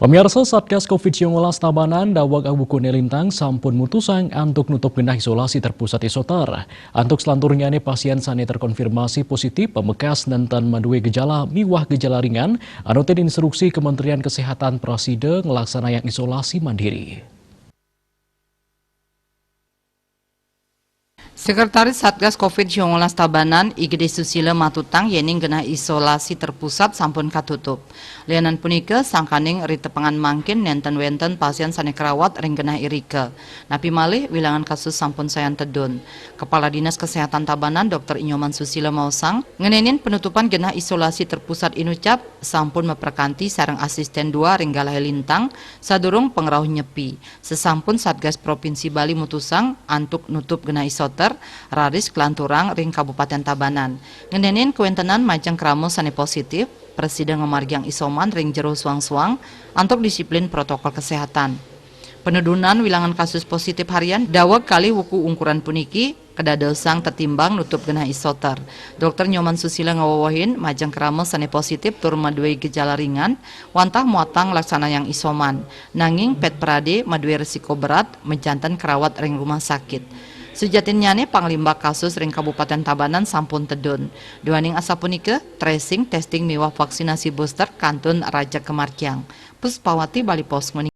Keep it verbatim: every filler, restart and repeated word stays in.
Pemirsa, Satgas covid sembilan belas Tabanan daweg abu kone lintang sampun mutusang antuk nutup genah isolasi terpusat isoter. Antuk selanturnya ne pasien sane terkonfirmasi positif pamekas nenten madue gejala miwah gejala ringan, anuten instruksi Kementerian Kesehatan prasida ngelaksanayang isolasi mandiri. Sekretaris Satgas covid sembilan belas Tabanan, I G D Susila matutang yening genah isolasi terpusat sampun katutup. Lianan punika, sangkaning ritepengan mangkin nenten wenten pasien sane kerawat ring genah irika. Napi malih, wilangan kasus sampun sayan tedun. Kepala Dinas Kesehatan Tabanan, Dokter Inyoman Susila maosang, ngenenin penutupan genah isolasi terpusat inucap sampun maprekanti sareng asisten dua ring galahe lintang sadurung pangrauh nyepi. Sesampun Satgas Provinsi Bali mutusang antuk nutup genah isoter, raris kalanturang ring Kabupaten Tabanan. Ngenenin kawentenan majeng krama sane positif, prasida ngamargiang isoman ring jero suang-suang antuk disiplin protokol kesehatan. Penudunan wilangan kasus positif harian daweg kalih wuku ungkuran puniki kadadosang tetimbang nutup genah isoter. Dokter Nyoman Susila ngawewehin majeng krama sane positif tur madue gejala ringan, wantah muatang laksanayang isoman. Nanging pet prade madue resiko berat majanten kerawat ring rumah sakit. Sujatinnyane panglimbak kasus ring Kabupaten Tabanan sampun tedun. Duaning asapunika, tracing, testing miwah vaksinasi booster kantun rajeg kamargiang. Puspawati, Bali Post, nguningayang.